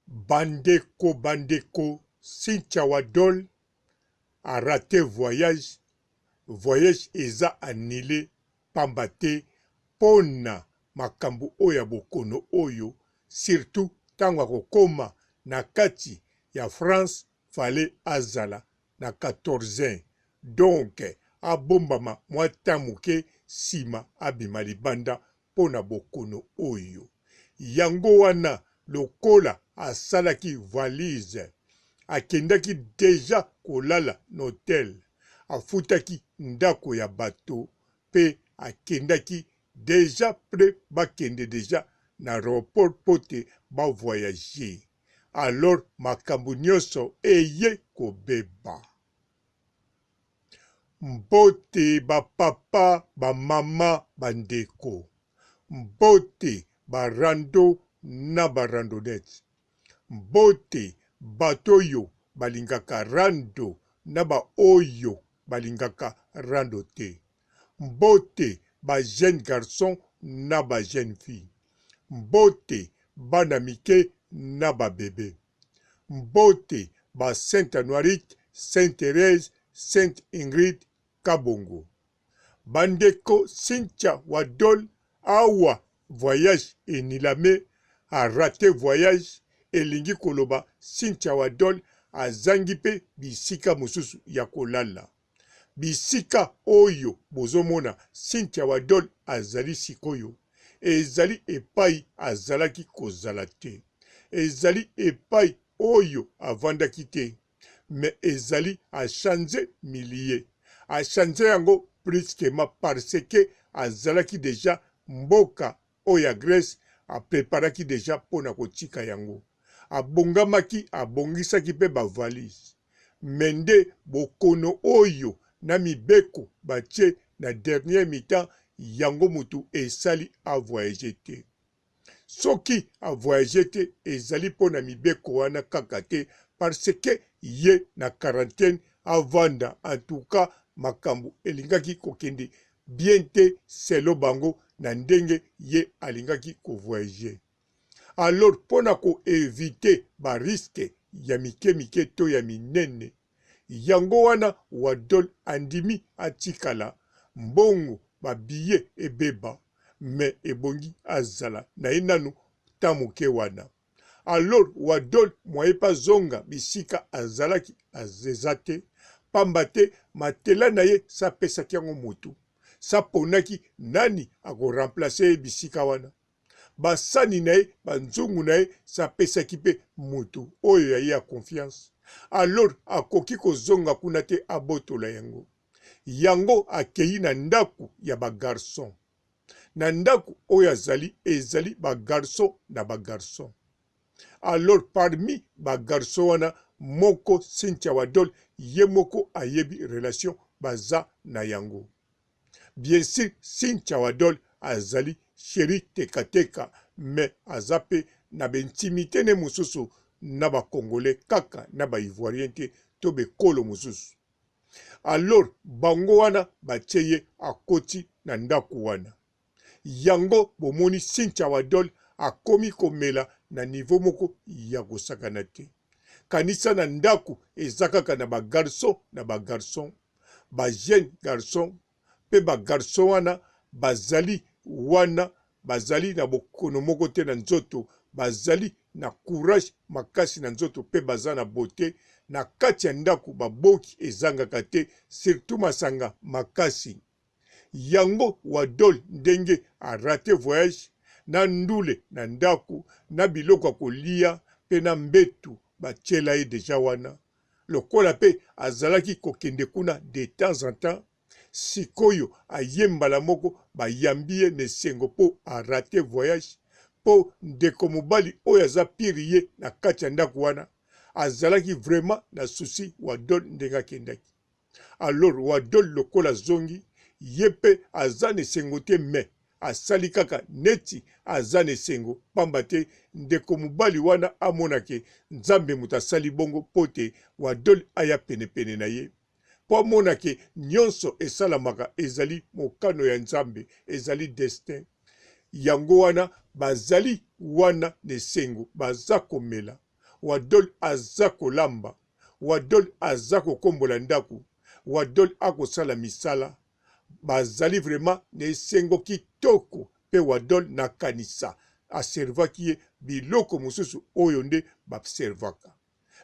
Bandeko bandeko Cynthia Wadol a rate voyage, voyage eza annule pamba te pona makambo oyo ya bokono oyo surtout tango akokoma na kati ya France fallait azala na 14 donc abombama mwa temps moke sima abima libanda mpo na bokono oyo. Yango wana lokola asalaki valise, akendaki dejà kolala na hotel, afutaki ndako ya bato mpe akendaki dejà pret bakende dejà na aeroport mpo te ba voyager. Alors makambo nionso eye kobeba. Mbote ba papa, ba mama, ba ndeko. Mbote ba rando na ba randonnettes. Mbote bato oyo balingaka rando na ba oyo balingaka rando te. Mbote ba jeunes garçons na ba jeunes filles. Mbote bana mike na ba bebes. Mbote ba Saint Anuarite, Saint Therèse, Sainte Ingrid Kabongo. Ba ndeko Cynthia Wadol awa voyage enilame a rate voyage elingi koloba Cynthia Wadol azangi pe bisika mosusu ya kolala. Bisika oyo bozomona Cynthia Wadol azali sikoyo, ezali epai azalaki kozala te. Ezali epai oyo avandaki te. Mais ezali a changer milieu. A changer yango brusquement parce que azalaki dejà mboka oyo ya Grèce a preparaki dejà pona kotika yango. Abongamaki, abongisaki pe ba valises. Mais nde bokono oyo na mibeko batie na dernière mi-temps yango mutu esali a voyager te. Soki a voyager te ezali pona mibeko wana kaka te parce que ye na quarantaine avanda en tout cas makambu elingaki kokende bien te selon bango na ndenge ye alingaki ko voyager. Alors pona ko eviter ba risques ya mike mike to ya minene yango wana Wadol andimi atikala mbongo ba billets ebeba mais ebongi azala naye nanu temps muke wana. Alors Wadol moyen pe azonga bisika azalaki eza te pamba te matelas na ye si apesaki yango mutu, si aponaki nani ako remplacer ye bisika wana. Ba sani na ye, ba nzungu na ye si apesaki pe mutu oyo ya ye ya confiance. Alors akoki kozonga kuna te abotola yango. Yango akeyi na ndaku ya ba garçons. Na ndaku oyo azali ezali ba garçons na ba garçons. Alors parmi ba garçons wana moko Cynthia Wadol ye moko ayebi relation baza na yango. Bien sur Cynthia Wadol azali cherie teka teka mais aza pe na ba intimite ne mosusu na ba congolais kaka na ba ivoiriens te to b'ekolo mosusu. Alors bango wana batie ye akoti na ndaku wana. Yango bomoni Cynthia Wadol akomi komela na niveau moko ya kosakana te. Kanisa na ndaku eza kaka na ba garçons na ba garçons, ba jeunes garçons pe ba garçons wana bazali wana bazali na bokono moko te na nzoto, bazali na courage makasi na nzoto pe baza na beaute, na kati ya ndaku ba boki ezangaka te surtout masanga makasi. Yango Wadol ndenge a rate voyage na ndule na ndaku na biloko ya kolia pe na mbetu batiela ye dejà wana lokola pe azalaki kokende kuna de temps en temps sikoyo aye mbala moko bayambi ye na esengo po a rate voyage po ndeko mobali oyo aza pire ye na kati ya ndaku wana azalaki vraiment na souci Wadol ndenge akendaki. Alors wadol lokola azongi ye pe aza na esengo te mais asali kaka neti aza na esengo pamba te ndeko mobali wana amona ke nzambe moto asali bongo po te wadol aya pene pene na ye po amona ke nionso esalamaka ezali mokano ya nzambe ezali destin yango wana bazali wana na esengo baza komela. Wadol aza kolamba, Wadol aza kokombola ndaku, Wadol akosala misala. Bazali vraiment na esengo kitoko pe Wadol nakanisa a servaki ye biloko mosusu oyo nde ba servaka.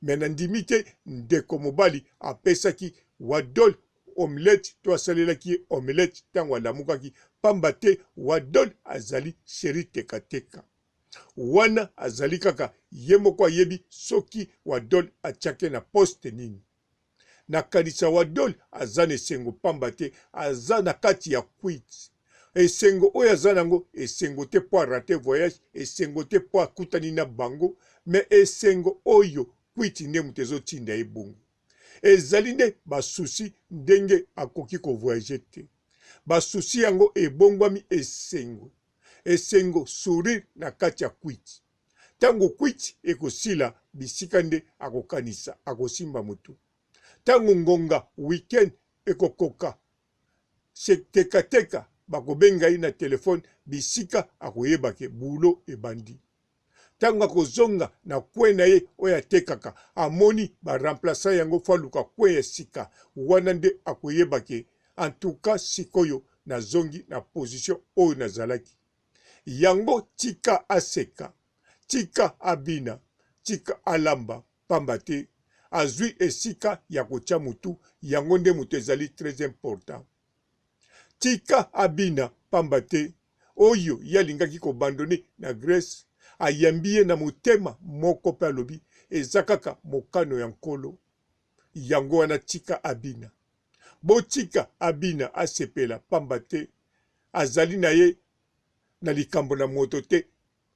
Mais nandimi te ndeko mobali apesaki Wadol omelette to asalelaki ye omelette tango alamukaki pamba te Wadol azali cheri teka teka. Wana azali kaka ye moko ayebi soki Wadol atiaki ye na poste nini. Nakanisa Wadol aza na esengo pamba te aza na kati ya kwiti. Esengo oyo aza na yango esengo te po a rater voyage, esengo te po akutani na bango mais esengo oyo kwiti nde moto ezo tinda ye bongo. Ezali nde ba soucis ndenge akoki ko voyager te. Ba soucis yango ebongwami esengo. Esengo sourire na kati ya kwiti. Tango kwiti ekosila bisika nde akokanisa akosimba motu. Tango ngonga week-end ekokoka se teka teka bakobenga ye na telephone bisika akoyeba ke boulot ebandi. Tango akozonga na coin na ye oyo atekaka amoni ba remplaçant yango faut aluka coin ya sika wana nde akoyeba ke en tout cas sikoyo nazongi na position oyo nazalaki. Yango tika aseka, tika abina, tika alamba pamba te azui esika ya kotia mutu yango nde mutu ezali tres important. Tika abina pamba te oyo ye alingaki ko abandonner na Grèce ayambi ye na motema moko pe alobi eza kaka mokano ya Nkolo yango wana tika abina. Botika abina asepela pamba te azali na ye na likambo na moto te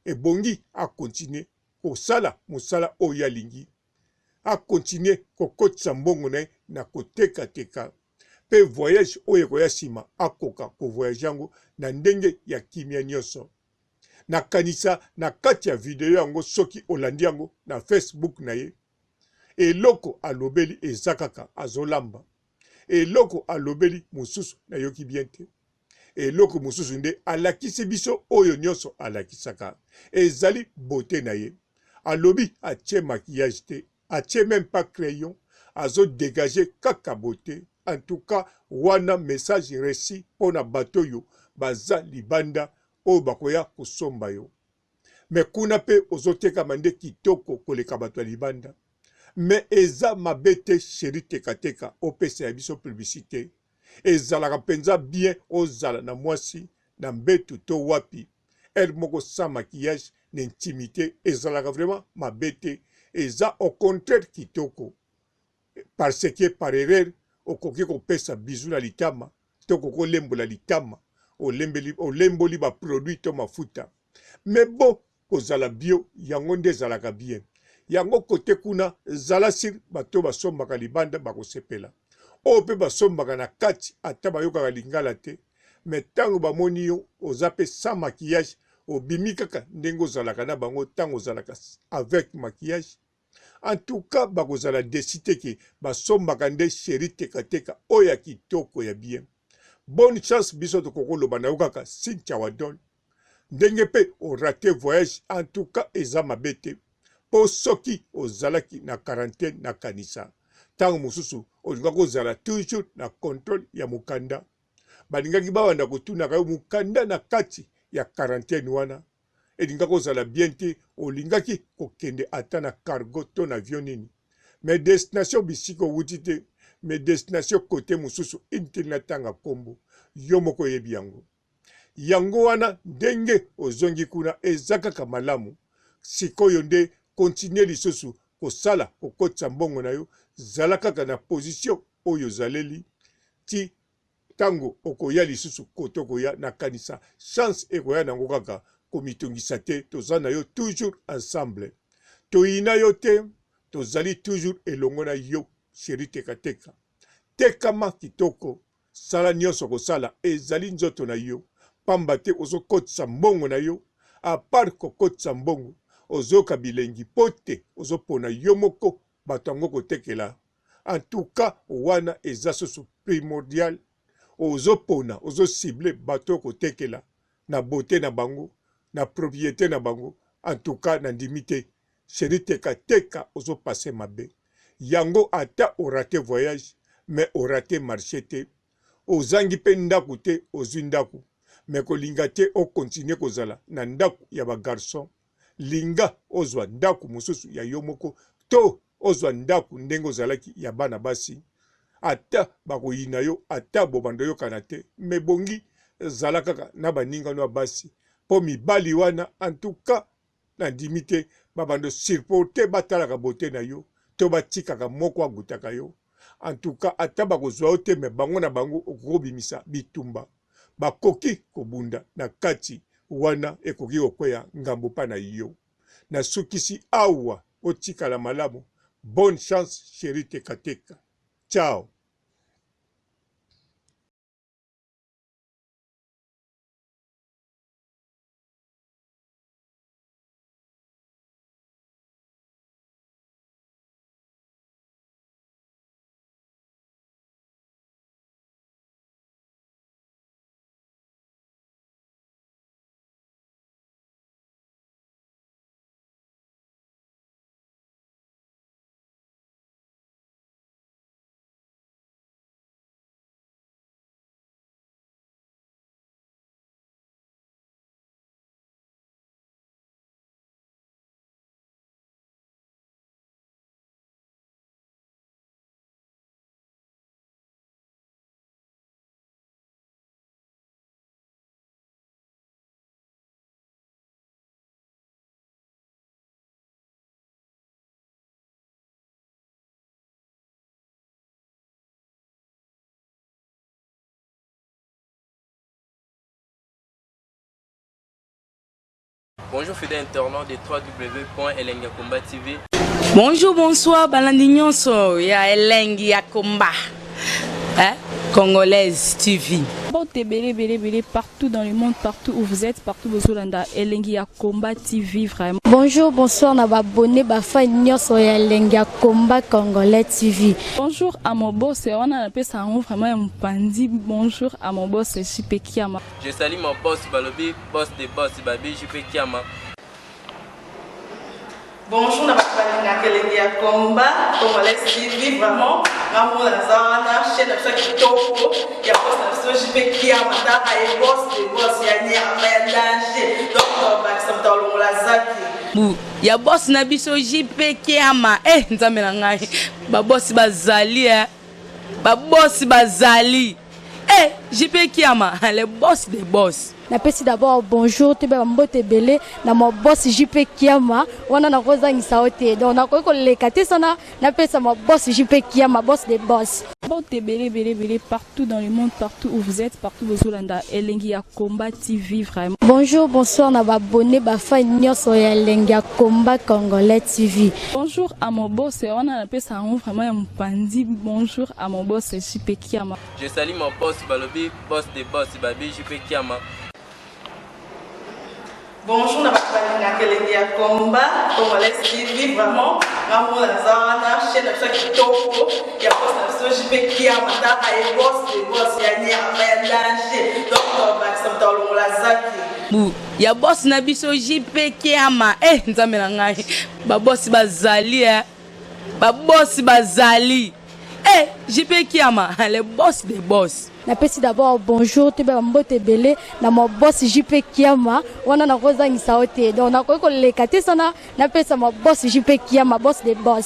ebongi a continuer kosala mosala oyo ye alingi, a continuer kokotisa mbongo na ye na koteka teka pe voyage oyo ekoya sima akoka ko voyager yango na ndenge ya kimia nionso. Nakanisa na kati ya video yango soki olandi yango na Facebook na ye, eloko alobeli eza kaka azolamba, eloko alobeli mosusu nayoki bien te. Eloko mosusu nde alakisi biso oyo nionso alakisaka ezali beaute na ye. Alobi atie maquillage te, atie meme pas crayon, azo degager kaka beaute. En tout cas wana message reçu pona bato oyo baza libanda oyo bakoya kosomba yo. Mais kuna pe ozo tekama nde kitoko koleka bato ya libanda. Mais eza mabe te cherie teka teka opesa ya biso publicite. Ezalaka penza bien ozala na mwasi na mbetu to wapi heure moko sans maquillage na intimite ezalaka vraiment mabe te eza au contraire kitoko parce que par erreur okoki kopesa bisou na litama to okoki olembola litama olembeli olemboli ba produits to mafuta mais bon kozala bio yango nde ezalaka bien yango kote kuna zala sur bato basombaka libanda bakosepela oyo pe basombaka na kati ata bayokaka lingala te mais tango bamoni yo oza pe sans maquillage obimi kaka ndenge ozalaka na bango tango ozalaka avec maquillage en tout cas bakozala deçu te ke basombaka nde cherie teka teka oyo ya kitoko ya bien bonne chance biso tokoki koloba na yo kaka Cynthia Wadol ndenge pe o rate voyage en tout cas eza mabe te po soki ozalaki na quarantaine na kanisa tango mosusu olingaki ozala toujours na controle ya mukanda balingaki babanda kotunaka yo mukanda na kati ya quarantaine wana elingaki ozala bien te olingaki kokende ata na cargo to na avion nini mais destination bisika owuti te mais destination cote mosusu inutile natanga kombo yo moko oyebi yango. Yango wana ndenge ozongi kuna eza kaka malamu sikoyo nde continuer lisusu kosala kokotisa mbongo na yo zala kaka na position oyo ozaleli ti tango okoya lisusu kote okoya nakanisa chance ekoya nango kaka komitungisa te toza na yo toujours ensemble toyina yo te tozali toujours elongo na yo cherie teka teka tekama kitoko Sala nionso okosala ezali nzoto na yo pamba te ozokotisa mbongo na yo a part kokotisa mbongo ozoyoka bilengi po te ozopona yo moko bato yango okotekela en tout cas wana eza susu primordial ozopona ozo cible bato okotekela na beaute na bango na propriete na bango en tout cas nandimi te. Cheri teka teka ozo passe mabe yango ata o rate voyage mais o rate marche te ozangi pe ndaku te ozui ndaku mais kolinga te o continuer kozala na ndaku ya ba garçon linga ozua ndaku mosusu ya yo moko to ozua ndaku ndenge ozalaki ya bana basi ata bakoyina yo ata bobanda oyokana te mais ebongi zala kaka na baninga no ya basi po mibali wana en tout cas Nandimi te ba bando surporter batalaka beaute na yo to batikaka moko agutaka yo. En tout cas ata bakozua yo te mais bango na bango okoki kobimisa bitumba. Bakoki kobunda na kati wana ekoki kokweya ngambo pa na yo. Nasukisi awa otikala malamu bonne chance cherie teka teka. Ciao. Bonjour fidèle internaute de www.elengiyakomba TV. Bonjour, bonsoir, balandi nyonso ya elengi ya komba. Hein? Congolaise TV. Mbote ebele ebele ebele partout dans le monde, partout où vous êtes, partout bozolanda elengi ya combat TV vraiment. Bonjour, bonsoir na ba abonné ba fan nyonso ya elengi ya combat congolais TV. Bonjour à mon boss, wana napesa yango vraiment ya mopanzi. Bonjour à mon boss JP Kiama. Je salue mon boss balobi boss de boss babi JP Kiama. Bonjour na bato balingaka elengi ya combat congolais TV vraiment nga moko naza wana chaîne na biso ya kitoko ya boss na biso JP Kiama tala ye boss de boss ya nyama ya danger donc tobakisa moto alongola zaki bu ya boss na biso JP Kiama eh nzambe na ngai ba boss bazali eh ba boss bazali eh JP Kiama le boss des boss. Napesi d'abord bonjour toyeba ba mbote ebele na ma boss JP Kiama wana nakozangisa yo te donc nakoki koleka te sana napesa ma boss JP Kiama boss de boss. Mbote ebele ebele ebele partout dans le monde partout où vous êtes partout bozolanda elengi ya combat TV vraiment. Bonjour bonsoir na ba abonnes ba fan nionso ya elengi ya combat congolais TV. Bonjour à mon boss wana napesa yango vraiment ya mopanzi bonjour à mon boss JP Kiama. Je salue mon boss balobi boss de boss babi JP Kiama. Bonjour na bato balingaka elengi ya combat congolais TV vraiment nga moko naza wana chaîne na biso ya kitoko ya boss na biso JP Kiama tala ye boss de boss ya nyama ya danger donc tobakisa moto alongola zaki bu ya boss na biso JP Kiama eh nzambe na ngai ba boss bazali eh ba boss bazali eh JP Kiama le boss des boss. Napesi d'abord bonjour toyeba ba mbote ebele na ma boss JP Kiama wana nakozangisa yo te donc nakoki koleka te sana napesa ma boss JP Kiama boss des boss.